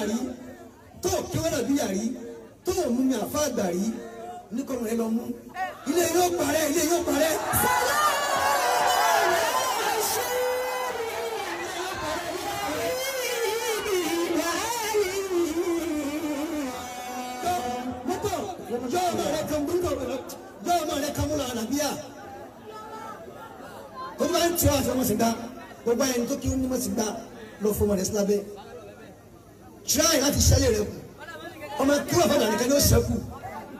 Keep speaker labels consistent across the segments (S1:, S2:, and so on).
S1: yàrí tó kí wọ́n dàbí yàrí tó mú mi àfa àgbà rí ní kọ́mọ rẹ lọ mú ilé yóò parẹ́ ilé yóò parẹ́. Tí wàá fẹ́ mọ̀ sí gbá gbogbo ẹni tó kí ó ní mọ̀ sí gbá lọ fún ọmọ rẹ̀ sílábẹ́ tíráì láti ṣẹlẹ̀ rẹ̀ kù ọmọ kí wàá fọdà nìkan ní ó ṣẹ́kù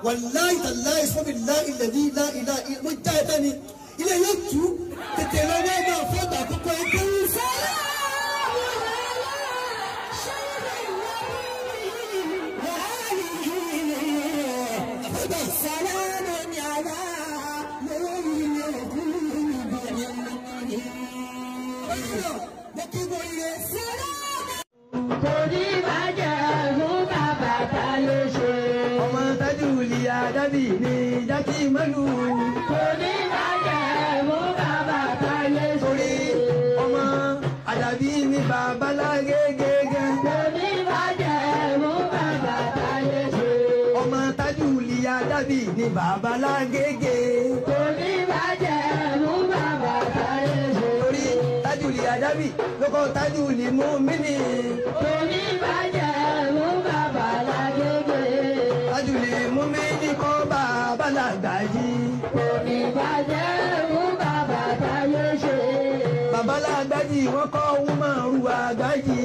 S1: wàláì tàláì sọ́bì láì lẹ́bí láì láì mo já ẹ tán ni ilé yóò tú tètè lọ wọ́n máa fọ́gbà àkókò ẹgbẹ́ wù.
S2: Kò ní bàjẹ́ fún bàbá táyé ṣe.
S1: Ọmọ Tajuli Adabi ni jákì mọ́lù.
S2: Kò ní bàjẹ́ fún bàbá táyé ṣe.
S1: Torí ọmọ Àdàbí ni bàbá lágégégé.
S2: Kò ní bàjẹ́ fún bàbá táyé ṣe.
S1: Ọmọ Tajuli Adabi ni bàbá lágégé.
S2: Kò ní bàjẹ́ fún bàbá táyé ṣe.
S1: Torí Tajuli Adabi lóko Tajuli Mumini.
S2: Kò ní bàjẹ́ fún bàbá lágégé.
S1: Tajuli Mumini kọ́ bàbá lágbàáyé.
S2: Kò ní bàjẹ́ fún bàbá táyé ṣe.
S1: Bàbá lágbàáyé wọ́n kọ́ Umaru àgbáyé.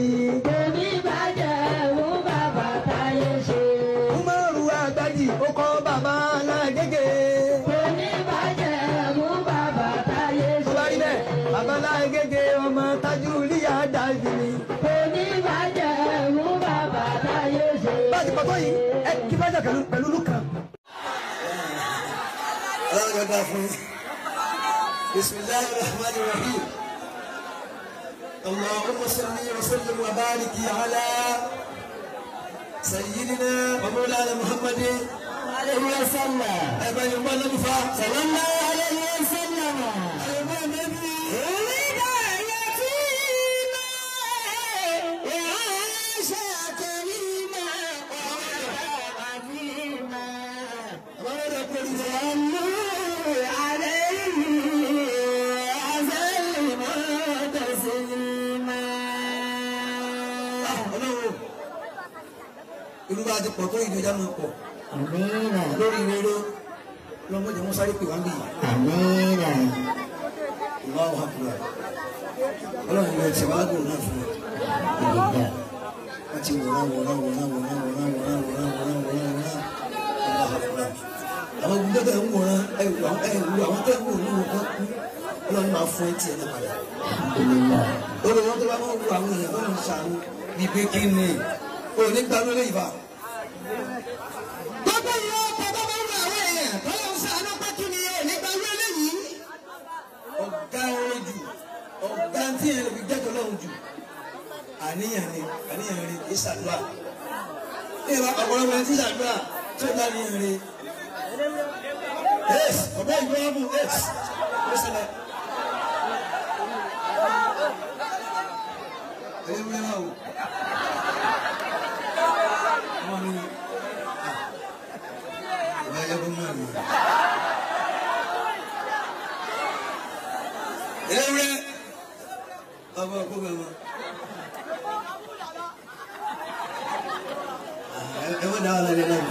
S2: Kò ní bàjẹ́ fún bàbá táyé ṣe.
S1: Umaru àgbáyé ó kọ́ bàbá lágégé.
S2: Kò ní bàjẹ́ fún bàbá táyé
S1: Tó
S2: ṣe.
S1: bá rí bẹ́ẹ̀, bàbá lágégé ọmọ Tajuli Adabi ni.
S2: Kò ní bàjẹ́ fún bàbá táyé ṣe.
S1: Bá a ti pọ̀tọ́ yìí, ẹ kí bá jà pẹ̀lú lùkàn. Ọlọ́run dá fún yín. Bismillahir Rahmanir Rahim. Allahumma salli wa sallim wa barik ala sayyidina wa mawlana Muhammadin.
S2: Alayhi wa sallam.
S1: Ẹ bá yẹn bá lọ́dún fa.
S2: Sallallahu alayhi wa sallam.
S1: Ẹ bá nẹ́bí. Ọlọ́run irú bá ti pọ̀ tó ìdí ọjà máa pọ̀ lórí rere lọ́mọdé wọn sáré pè wá ń bì yìí. Allahu Akbar. Ọlọ́run ìwé ẹ̀sẹ̀ wàá gùn náà fún wa. Wọ́n ti wòrán wòrán wòrán wòrán wòrán wòrán wòrán wòrán wòrán wòrán. Allahu Akbar. Àwọn gbogbo tẹ̀ ń wòrán ẹ̀ wù àwọn tẹ̀ ń wò ní wọn kú. Ọlọ́run máa fún ẹ tiẹ̀ náà padà. Olùwọ́n tó bá máa wù àwọn èèyàn tó ń sàánú bíi pé kí ni òní gbanú lè yìí bá.
S3: Gbogbo ìwọ ọkọ̀ tó bá wù àwọn èèyàn tó ń sàánú pé kí ni òní gbanú eléyìí.
S1: Ọ̀gá orin jù ọ̀gá tí yẹn lè fi jẹ́jọ́ lọ́hùn jù àníyàn ni àníyàn rẹ kì í ṣàdúrà ní ìwà ọ̀pọ̀lọpọ̀ ẹni tí ṣàdúrà tí ó dáníyàn rẹ yes ọ̀bẹ ìgbé wọn bù yes ó ṣẹlẹ̀ ẹ̀yẹ́ wúlẹ̀ wá o ọmọ mi ni ìwà ẹ̀yẹ́ kó mọ̀ mi. Ewúrẹ́ ọmọ ọkọ bẹ wọn. Ẹ wọ́n dá wà lálẹ́ náà.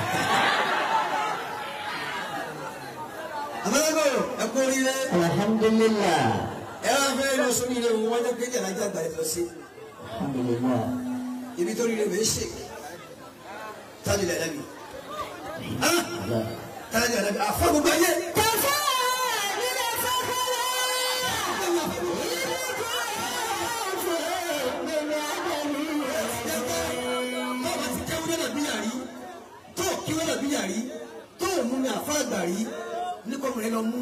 S1: Àmọ́lágbó ẹ kú oríire.
S2: Alhamdulillah.
S1: Ẹ wá fẹ́ lọ sórí ilé wọn wọ́n jẹ́ pé jàlájà àgbà ẹ lọ sí.
S2: Alhamdulillah.
S1: Ibi tó rí rẹ̀ bẹ́ẹ̀ ṣe. Tajuli Adabi. Tajuli Adabi. Àfọ gbogbo ayé. Tó mú mi àfa àgbà rí ní kọ́mọ rẹ lọ mú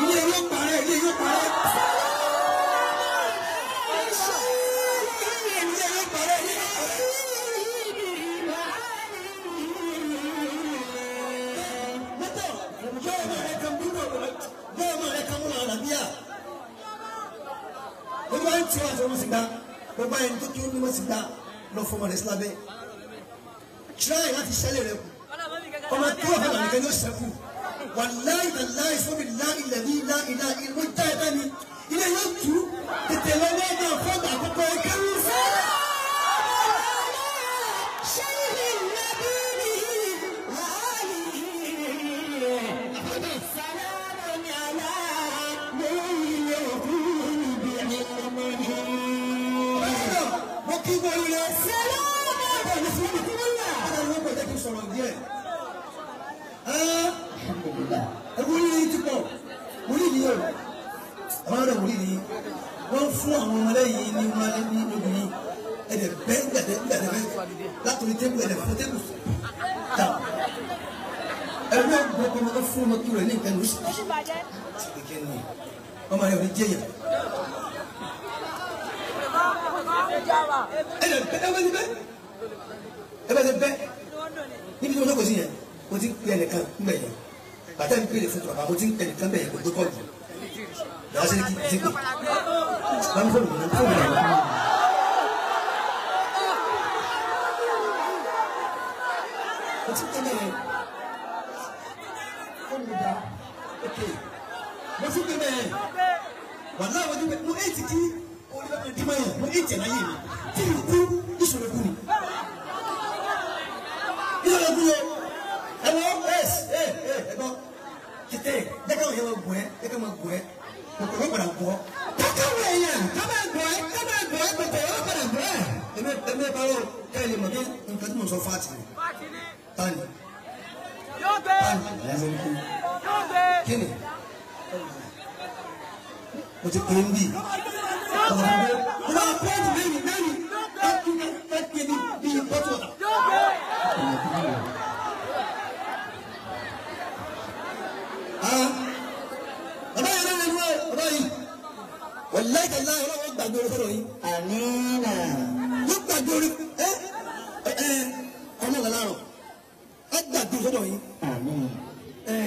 S1: ilé yóò parẹ́ ilé yóò parẹ́. Ilé yóò parẹ́ ilé yóò parẹ́. Mọ́tò yóò máa rẹ kan bí wọ́n yóò máa rẹ kan mú làwọn àbíyá. Wọ́n máa ń tí wọ́n àti wọ́n sì gbá gbogbo ẹni tó kí ó ní wọ́n sì gbá lọ fọmọ rẹ̀ sílábẹ́. Try láti ṣẹlẹ̀ rẹ kù. Ọmọ tó wà fún àlùkẹ́ ló ṣẹ́kù. Wàláì tàláì sọ́bi láìlẹ̀ ní láìlá ìlú já ẹ̀dá ni. Ilé yóò tú tètè lọ ní ọmọ fọ́ọ̀mù àkọ́kọ́ ẹ̀kẹ́rù. Mo kí wọ́n lé. Sọ̀rọ̀ díẹ̀. Ẹ̀wúrí yìí ti pọ̀, wúrí yìí o, àwọn ọ̀rẹ́ wúrí yìí, wọ́n fún àwọn ọmọlẹ́yìn ní wọn ní lóbìnrin, ẹ̀dẹ̀ bẹ́ẹ̀ gbẹ̀dẹ̀ gbẹ̀dẹ̀ bẹ́ẹ̀ látòrí tébù ẹ̀dẹ̀ fún tébù ta. Ẹ̀rú ẹ̀gbọ́n ọmọ tó fún ọmọ kúrò ní nǹkan ní oṣù kékeré ni ọmọ rẹ̀ ò ní jẹ́yà. Ẹ̀dẹ̀ bẹ́ẹ̀ ẹ̀bẹ̀ bẹ́ẹ̀ níbi tí mo jókòó sí yẹn mo ti ń pè ẹnìkan ń bẹ̀ yẹn bàtà mi pèlè fún tùràbà mo ti ń pè ẹnìkan bẹ̀ yẹn kò gbé kọ́ọ̀lù lọ́wọ́ sí ní kí ti pè bámi fóònù mi fóònù mi náà. Mo ti ń pè bẹ́ẹ̀ fóònù mi dá ok mo ti ń pè bẹ́ẹ̀ wàhálà mo ti pè mo èyí ti kí orí bẹ́ẹ̀ dì mọ́ yẹn mo èyí tẹ̀ láyé mi tí mi kú ìṣòro kú ni. Tètè jẹ́ká òye wọn gùn ẹ́ jẹ́ká wọn gùn ẹ́ kòkòrò padà gùn ọ́.
S3: Kọ́kọ́ èèyàn ká máa gùn ẹ́ ká máa gùn ẹ́ kòkòrò padà gùn ẹ́.
S1: Èmi ẹ parọ́ kẹ́ ẹ lè mọ̀ kí nǹkan tí mo sọ fáàtì ni. Tani. Tani. Kí ni? Mo ti pè é ń bì. Mo máa pọ́ǹtì mẹ́rin mẹ́rin ká pè ní bíi bọ́tù ọ̀tà. Bàbá yẹn lọ́wọ́ ẹni wọ́n bàbá yìí wàláì tàlá ọlọ́wọ́ gbàgbé orí fọ́dọ̀ yìí.
S3: Àmínà.
S1: Wọ́n gbàgbé orí ẹ ẹ ọmọ làlárọ̀ ẹ gbàgbé fọ́dọ̀ yìí.
S3: Àmín.
S1: Ẹ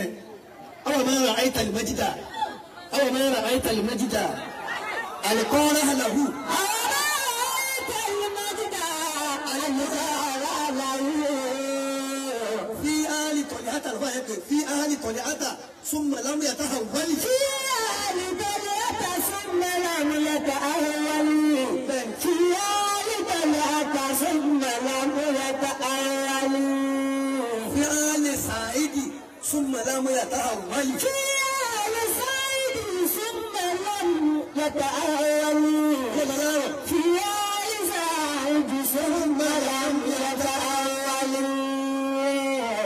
S1: àwọn ọmọ yẹn rà ayé tàlí májídà àwọn ọmọ yẹn rà ayé tàlí májídà àlùkọ́rẹ́ hàlàhù. Fi áàlì tọ̀lẹ̀ átà lọ́wọ́ yẹn pé fi áàlì tọ̀lẹ̀ átà súnmọ̀ lámú yàtá hàwálì.
S2: Fi áàlì tọ̀lẹ̀ átà súnmọ̀ lámú yàtá hàwálì. Fi áàlì tọ̀lẹ̀ átà súnmọ̀ lámú yàtá hàwálì.
S1: Fi áàlì sàáìdì súnmọ̀ lámú yàtá hàwálì.
S2: Fi áàlì sàáìdì súnmọ̀ lámú yàtá hàwálì. Fi áàlì sàáìdì súnmọ̀ lámú yàtá hàwálì.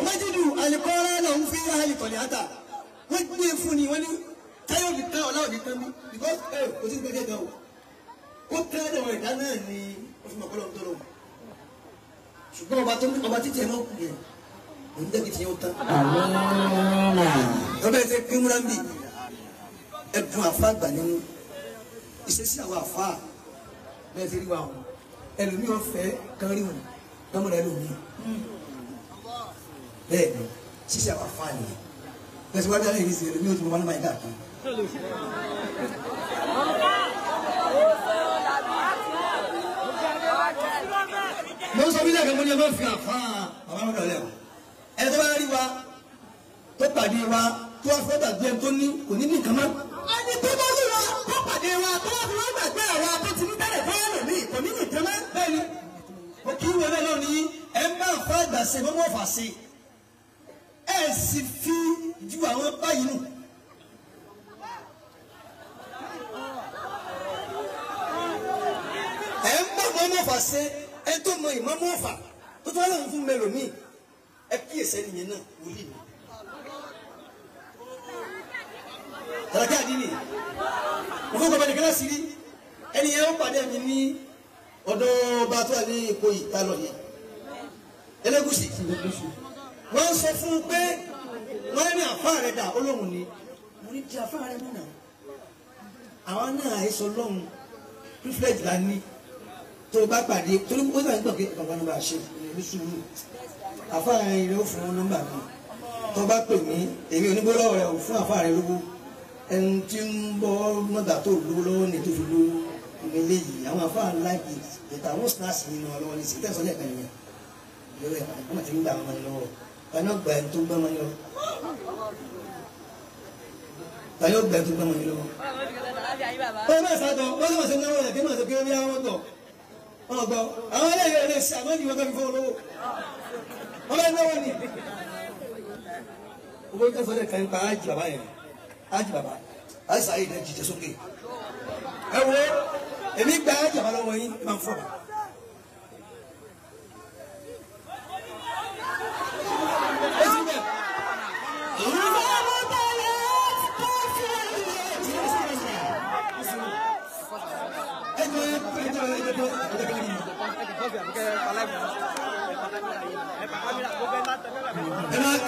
S1: Májídù alikọ́rá náà ń fi áàlì tọ̀lẹ̀ átà. Wọ́n gbé fún ni wọ́n ní táyọ̀ ní tán ọ̀la òní tán mí because ẹ kò sí gbẹ́gẹ́ gan o. Ó tẹ́ ẹ̀rọ ìdá náà ni ó fi mọ̀ kọ́ lọ́n tó lọ. Ṣùgbọ́n ọba tó ọba títí ẹ̀ máa kù yẹn òun jẹ́ kí tiẹ̀ ó tán. Ọbẹ̀ tẹ pín múra ń bì ẹ̀dùn àfa àgbà nínú ìṣesí àwọn àfa bẹ́ẹ̀ ti rí wa wọn ẹlòmíì ọ̀fẹ́ kan rí wọn lọ́mọdé ẹlòmíì bẹ́ẹ̀ ni ṣíṣe àwọn àfa nìyẹn. Bẹ́ẹ̀ wá dáná ìrísí ẹlòmíì ó ti mọ wọn máa ń káàkiri. Mo ń sọ wílẹ̀ kan mo ní ẹ má fi àfa bàbá mi lọ́lẹ̀ o. Ẹ tó bá rí wa tó pàdé wa tó wá fẹ́ gbàgbé ẹni tó ní kò ní nìkan mọ́.
S3: Ẹni tó bá rí wa tó pàdé wa tó wá fi wá gbàgbé àwa tó ti ní tẹ́lẹ̀ fẹ́ lòmíì kò ní nìkan mọ́.
S1: Bẹ́ẹ̀ni, mo kí wọn náà ní ẹ má fa àgbà ṣe mọ́mọ́ fà ṣe. Ẹ sì fi ju àwọn báyìí nù. Ẹ ń bá mọ́mọ́ fà ṣe ẹ tó mọ ìmọ̀mọ́ fà tó tó wá lóun fún mẹlòmíì ẹ kíyèsí ẹnìyẹn náà wòlíì mi. Tàlàkì àdínì mo fẹ́ gbọ́dọ̀ nìkan láti rí ẹni yẹn ó pàdé mi ní ọ̀dọ̀ ọba tó wà ní ipò ìta lọ yẹn Ẹlẹ́gùṣì. Wọ́n sọ fún un pé wọ́n ní àfa rẹ̀ dà olóhùn ni mo ní di àfa rẹ̀ mìíràn àwọn náà àìsàn lọ́hùn privilege la ní tó o bá pàdé torí ó sàn gbọ̀ pé bàbá náà bá ṣe ní sùúrù àfa rẹ̀ ó fún nọ́mbà mi tó o bá pè mí èmi ò ní bó lọ́wọ́ rẹ̀ ò fún àfa rẹ̀ lówó ẹni tí ń bọ́ mọ́tà tó lówó lọ́wọ́ ni tó fi lówó ní eléyìí àwọn àfa láìpẹ́ ètò àwọn snacks nínú ọlọ́wọ́ ní sí tẹ̀sán lẹ́ẹ̀kan nìyẹn Lórí ẹ̀ wọ́n ti ń gbà wọn lọ́wọ́. Tani ó gbà ẹni tó gbà wọn lọ́wọ́? Tani ó gbà ẹni tó gbà wọn lọ́wọ́? Wọ́n bá sàtọ̀, wọ́n sì máa ṣe náwó rẹ̀ kí wọ́n ṣe kí wọ́n bí àwọn tọ̀. Wọ́n gbọ́, àwọn ẹlẹ́yìn rẹ̀ ṣe àmọ́ ìwọ́n kan fi fọ́ olówó. Wọ́n bá náwó ni. Owó ìtẹ́sọ́ lè kàn pa ájì bàbá yẹn. Ájì bàbá, ájì sàáyé rẹ̀ jìjẹ sókè. Ẹ wo, èmi gba ájì bàbá lọ́wọ́ yín, ẹ máa ń fọ̀ bàbá.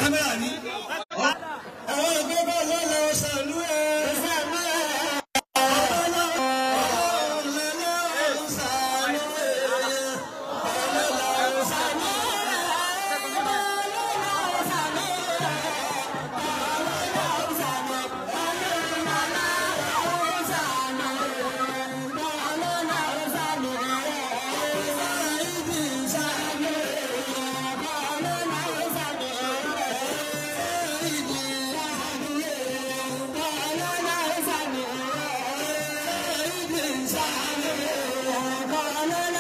S1: Kámẹ́rà ní. Àwọn ẹgbẹ́ bá lọ́lọ́ ṣàlú ẹ̀.
S2: Bye.